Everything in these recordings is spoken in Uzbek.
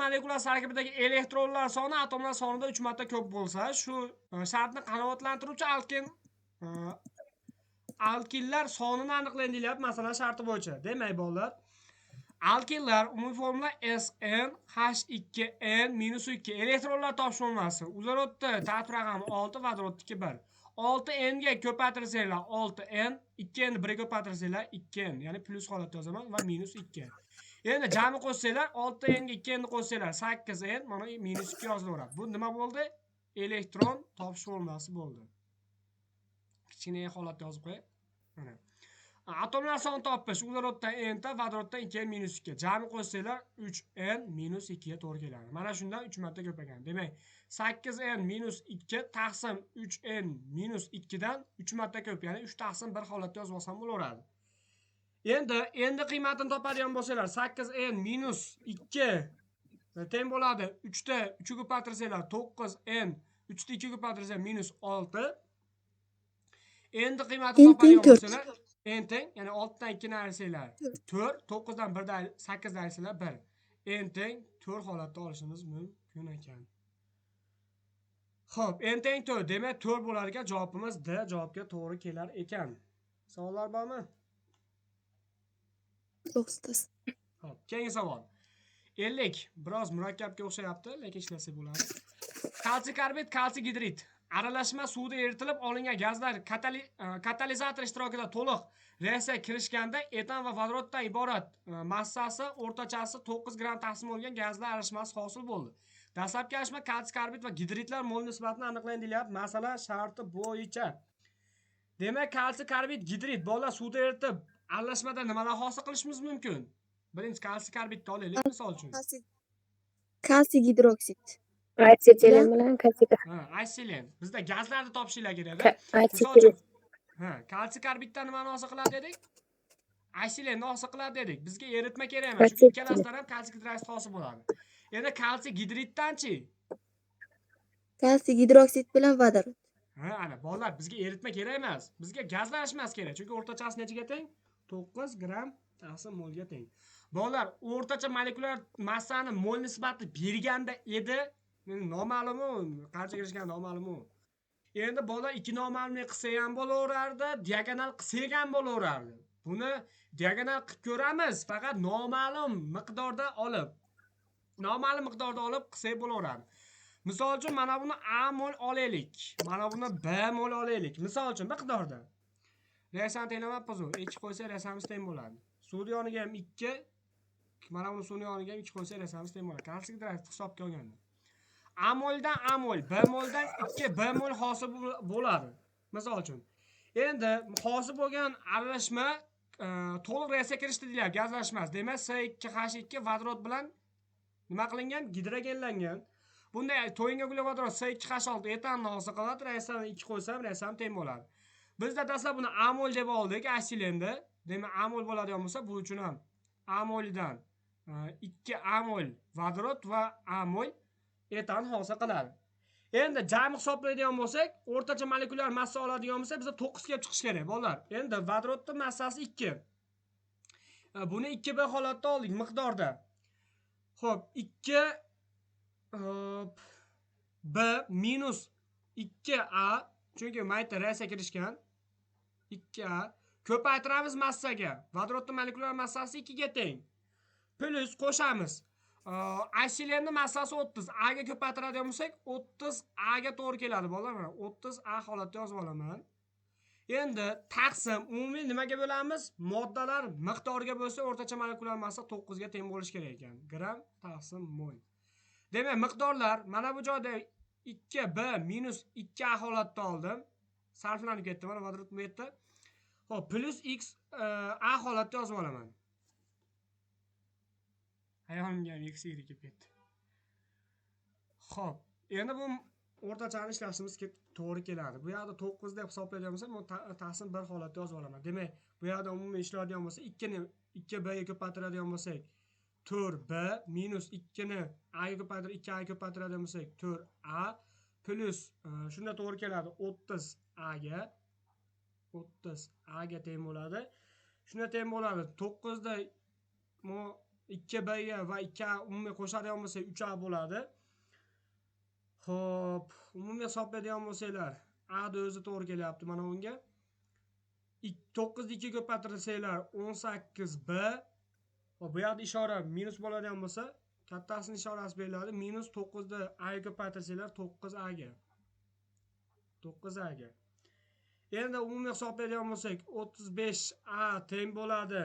molekulasi tarkibidagi elektronlar soni atomlar sonidan 3 marta ko'p bo'lsa, shu shartni qanoatlantiruvchi alkinlar sonini aniqlang deyilyapti masalan sharti bo'yicha. Demak, bolalar, alkinlar umumiy formula SN H2N -2 elektronlar topish formulasi. Uglerodni tartib raqami 6, vodorodniki 1. 6N ga ko'paytirsanglar 6N, 2N ni 1 ga ko'paytirsanglar 2N, ya'ni plyus holatda yozaman va -2. Endi jami qo'shsanglar 6N ga 2N ni qo'shsanglar 8N, mana -2 yozilaveradi. Bu nima bo'ldi? Elektron topish formulasi bo'ldi. Kichkina holatda yozib qo'yay. Mana. Atomlar soni topish ugleroddan N ta, vodoroddan 2N -2. Jami qo'shsanglar 3N -2 ga to'g'ri keladi. Mana shundan 3 marta ko'paygan. Demak, 8N -2 taqsim 3N -2 dan 3 marta ko'p, ya'ni 3 taqsim 1 holatda yozib olsam bo'laveradi. Endi qiymatini topadigan bo'lsanglar 8N -2 teng bo'ladi 3 ta 3 ga ko'paytirsanglar 9N, 3 ta 2 ga ko'paytirsanglar -6. Endi qiymatini N teng topadigan 4. bo'lsanglar N teng, ya'ni 6 dan 2 ni ayirsanglar 4, 9 dan 1 dan 8 dan ayirsanglar 1. N teng 4 holatda olishimiz mumkin ekan. Xo'p, N teng 4, demak 4 bo'lar ekan, javobimiz D javobga to'g'ri kelar ekan. Savollar bormi? Yo'q, ustoz. Xo'p, keyingi savol. 50 biroz murakkabga o'xshayapti, lekin ishlasak bo'ladi. Kalsiy karbid, kalsiy gidrid aralashma suvda eritilib olingan gazlar katalizator ishtirokida to'liq reaksiyaga kirishganda etan va vodoroddan iborat massasi o'rtachasi 9 gramm taqsim bo'lgan gazlar aralashmasi hosil bo'ldi. Dastlabki aralashma kalsiy karbid va gidridlar mol nisbatini aniqlang deyilyapti masala sharti bo'yicha. Demak, kalsiy karbid, gidrid bolalar suvda eritib aralashmada nimalar hosil qilishimiz mumkin? Birinchi kalsiy karbidni olaylik misol uchun. Kalsiy gidroksid. Atsetilen bilan kalsiy Ha, atsetilen. Bizda gazlarni topishinglar kerak. Misol atsetilen uchun, ha, kalsiy karbiddan nimani hosil qiladi dedik? Atsetilenni hosil qiladi dedik. Bizga eritma kerak emas, chunki Atsetilen. ikkalasidan ham kalsiy gidroksid hosil bo'ladi. Endi kalsiy gidriddanchi? Kalsiy gidroksid bilan vodorod. Ha, ana bolalar, bizga eritma kerak emas. Bizga gazlashmas kerak, chunki o'rtachasi nechaga teng? 9 gramm taqsim molga teng. Bolalar, o'rtacha molekulyar massani mol nisbati berganda edi, noma'lum u, qancha kirishgani noma'lum u. Endi bolalar ikki noma'lumni qilsa ham bo'laverardi, diagonal qilsak ham bo'laverardi. Buni diagonal qilib ko'ramiz, faqat noma'lum miqdorda olib. Noma'lum miqdorda olib qilsak bo'laveradi. Misol uchun mana buni A mol olaylik. Mana buni B mol olaylik. Misol uchun miqdorda. Reaksiyani tenglamabmiz u. 2 qo'ysa reaksiyamiz teng bo'ladi. Suvni yoniga ham 2, mana buni suvni yoniga ham 2 qo'ysa reaksiyamiz teng bo'ladi. Kalsiy gidroksid hisobga olganda. A moldan A mol, B moldan 2 B mol hosil bo'ladi. Misol uchun. Endi hosil bo'lgan aralashma to'liq reaksiya kirishdi deyiladi, gazlashmas. Demak, C2H2 vodorod bilan nima qilingan? Gidrogenlangan. Bunday to'yingan uglevodorod C2H6 etanni hosil qiladi. Reaksiyani 2 qo'ysam, reaksiyam teng bo'ladi. Bizda dastlab buni A mol deb oldik, asetilenda. Demak, A mol bo'ladigan bo'lsa, bu uchun ham A moldan 2 A mol vodorod va A mol etan hosil qiladi. Endi jami hisoblaydigan bo'lsak, o'rtacha molekulyar massa oladigan bo'lsak, bizda 9 kelib chiqishi kerak, bolalar. Endi vodorodning massasi 2. Buni 2 B holatda oldik miqdorda. Xo'p, 2 B minus 2A, chunki mayda reaksiya kirishgan. 2A ko'paytiramiz massaga. Vodorodning molekulyar massasi 2 ga teng. Plyus qo'shamiz. Asetilenda massasi 30. A ga ko'paytiradigan bo'lsak, 30 A ga to'g'ri keladi, bolalar. Mana 30 A holatda yozib olaman. Endi taqsim umumiy nimaga bo'lamiz? Moddalar miqdoriga bo'lsa, o'rtacha molekulyar massa 9 ga teng bo'lishi kerak ekan. Gramm taqsim mol. Demak, miqdorlar mana bu joyda 2 B minus 2 A holatda oldim. Sarflanib ketdi, mana vodorod bu yerda. Xo'p, plyus x A holatda yozib olaman. Hayolimga ham x y kelib ketdi. Xo'p, endi bu o'rtachani ishlashimiz to'g'ri keladi. Bu yoqda 9 deb hisoblaydigan bo'lsak, bu taqsim 1 holatda yozib olaman. Demak, bu yoqda umumiy ishlaydigan bo'lsa, 2 ni 2 B ga ko'paytiradigan bo'lsak, 4 B minus 2 ni A ga ko'paytirib 2 A ga ko'paytiradigan bo'lsak, 4 A plyus shunda to'g'ri keladi 30 A ga. 30 A ga teng bo'ladi. Shunda teng bo'ladi 9 da mo 2 B ga va 2 A umumiy qo'shadigan bo'lsak 3 A bo'ladi. Xo'p, umumiy hisoblaydigan bo'lsanglar, A da o'zi to'g'ri kelyapti mana unga. 9 ni 2 ko'paytirsanglar 18 B. Xo'p, bu yerda ishora minus bo'ladigan bo'lsa, kattasini ishorasi beriladi. Minus 9 ni A ga ko'paytirsanglar 9 A ga. 9 A ga. Endi umumiy hisoblaydigan bo'lsak, 35 A teng bo'ladi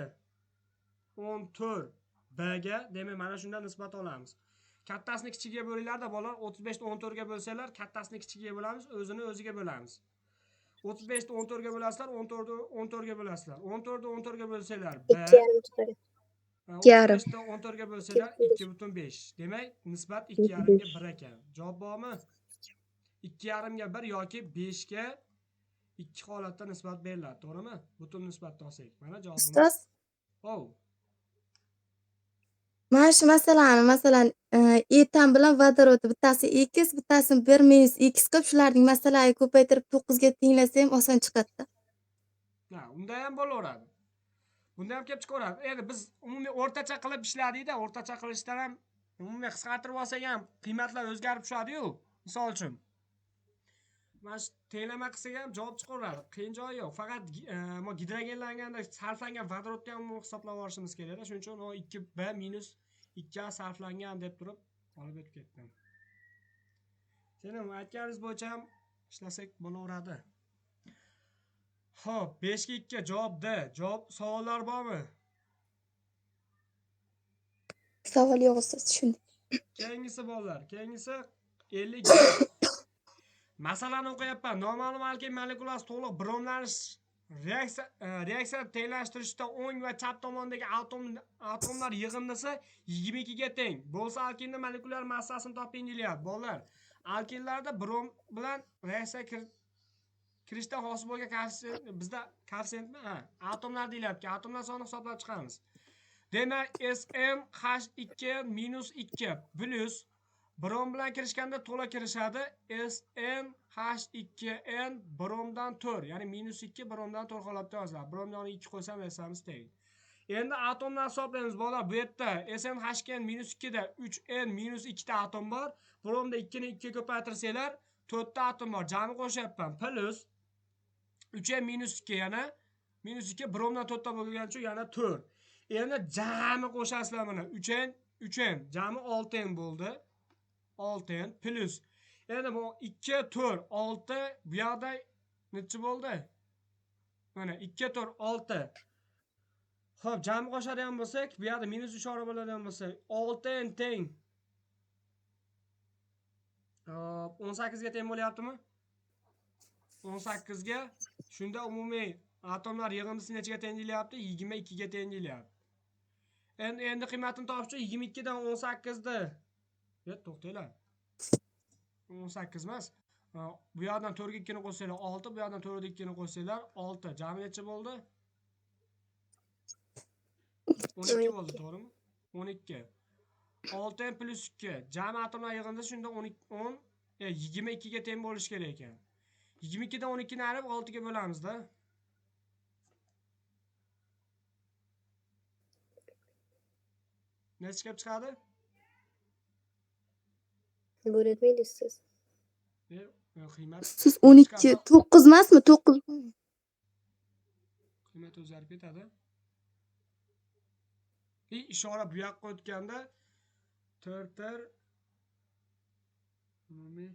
14 B ga. Demak, mana shundan nisbat olamiz. Kattasini kichigiga bo'linglar-da bolalar, 35 ni 14 ga bo'lsanglar, kattasini kichigiga bo'lamiz, o'zini o'ziga bo'lamiz. 35 ni 14 ga bo'lasizlar, 14 ni 14 ga bo'lasizlar. 14 ni 14 ga bo'lsanglar, B. 2,5 chiqadi. 2,5. 35 ni 14 ga bo'lsanglar 2,5. Demak, nisbat 2,5 ga 1 ekan. Javob bormi? 2,5 ga 1 yoki 5 ga 2 holatda nisbat beriladi, to'g'rimi? Butun nisbatni olsak. Mana javobimiz. Ustoz, Ov. mana shu masalani, masalan, etan bilan vodorodni bittasi x, bittasini 1 minus x qilib, shularning masalani ko'paytirib 9 ga tenglasa ham oson chiqadi-da. Ha, unda ham bo'laveradi. Bunda ham kelib chiqaveradi. Endi biz umumiy o'rtacha qilib ishladikda, o'rtacha qilishdan ham umumiy qisqartirib olsak ham qiymatlar o'zgarib tushadi-yu. Misol uchun, mana shu tenglama qilsak ham javob chiqaveradi. Qiyin joyi yo'q. Faqat gidrogenlanganda sarflangan vodorodga ham umumiy hisoblab olishimiz kerakda. Shuning uchun o 2B minus 2A sarflangan deb turib olib o'tib ketdim. Seni aytganingiz bo'yicha ham ishlasak bo'laveradi. Xo'p, 5 ga 2 javob D. Javob, savollar bormi? Savol yo'q ustoz, tushundik. Keyingisi bolalar, keyingisi 50. Masalani o'qiyapman. Noma'lum alkin molekulasi to'liq bromlanish reaksiya tenglashtirishda o'ng va chap tomondagi atomlar yig'indisi 22 ga teng bo'lsa, alkinning molekulyar massasini toping deyilyapti. Bolalar, alkinlarda brom bilan reaksiya kirishda hosil bo'lgan koeffitsient, bizda koeffitsiyentmi? Ha, atomlar deyilyapti. Atomlar sonini hisoblab chiqamiz. Demak, SnH2 minus 2 plus brom bilan kirishganda to'la kirishadi. SnH2n bromdan 4, ya'ni minus 2 bromdan 4 holatda yoziladi. Bromdan yoniga 2 qo'ysam SMimiz teng. Endi atomlar hisoblaymiz bolalar. Bu yerda SnH2n minus 2 da 3n minus 2 ta atom bor. Bromda 2 ni 2 ga ko'paytirsanglar 4 ta atom bor. Jami qo'shyapman. Plus 3n minus 2 yana minus 2 bromdan 4 ta bo'lgani uchun yana 4. Endi jami qo'shasizlar mana 3n 3n jami 6n bo'ldi. 6n plus endi bu 2 4 6 bu yoqda nechi bo'ldi? Mana 2 4 6. Xo'p, jami qo'shadigan bo'lsak, bu yoqda minus ishora bo'ladigan bo'lsa, 6n teng. Xo'p, 18 ga teng bo'lyaptimi? 18 ga. Shunda umumiy atomlar yig'indisi nechaga teng deyilyapti? 22 ga teng deyilyapti. Endi qiymatini topish uchun 22 dan 18 ni, yo'q, to'xtanglar. 18 emas. Bu yoqdan 4 ga 2 ni qo'shsanglar 6, bu yoqdan 4 ga 2 ni qo'shsanglar 6. Jami necha bo'ldi? 12 bo'ldi, to'g'rimi? 12. 6 n plus 2. Jami atomlar yig'indisi shunda 12, 10, 22 ga teng bo'lishi kerak ekan. 22 dan 12 ni ayirib 6 ga bo'lamizda. Necha kelib chiqadi? Bo'lmaydi siz. Qiymat Siz 12, 9 emasmi? 9. Qiymat o'zgarib ketadi. Ishora bu yoqqa o'tganda 4 umumiy.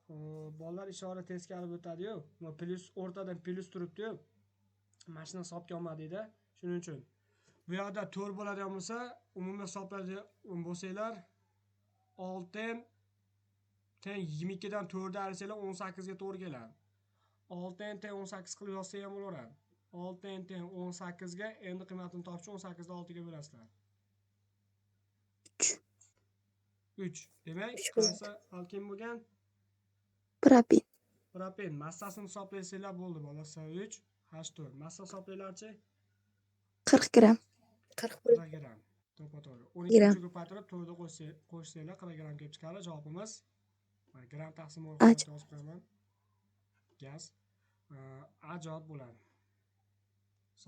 Xo'p, bolalar ishora teskari o'tadi-yu. Bu plus o'rtadan plus turibdi-yu. Mashina hisobga olmadi-da. Shuning uchun bu yoqda 4 bo'ladigan bo'lsa, umumiy hisoblaydigan bo'lsanglar 6 n teng 22 dan 4 ni ayirsanglar 18 ga to'g'ri keladi. 6 n teng 18 qilib yozsak ham bo'laveradi. 6 n teng 18 ga endi qiymatini topish uchun 18 ni 6 ga bo'lasizlar. 3. 3. Demak, Uch qaysi alkin bo'lgan? Propen. Propen. Massasini hisoblasanglar bo'ldi, bolalar. 3 H4. Massa hisoblanglarchi? 40 gram. 40 40 gram. To'ppa-to'g'ri. 12 Gram. ko'paytirib 4 ni qo'shsanglar 40 gram kelib chiqadi. Javobimiz mana gram taqsim A yozib qo'yaman. Gaz. A javob bo'ladi.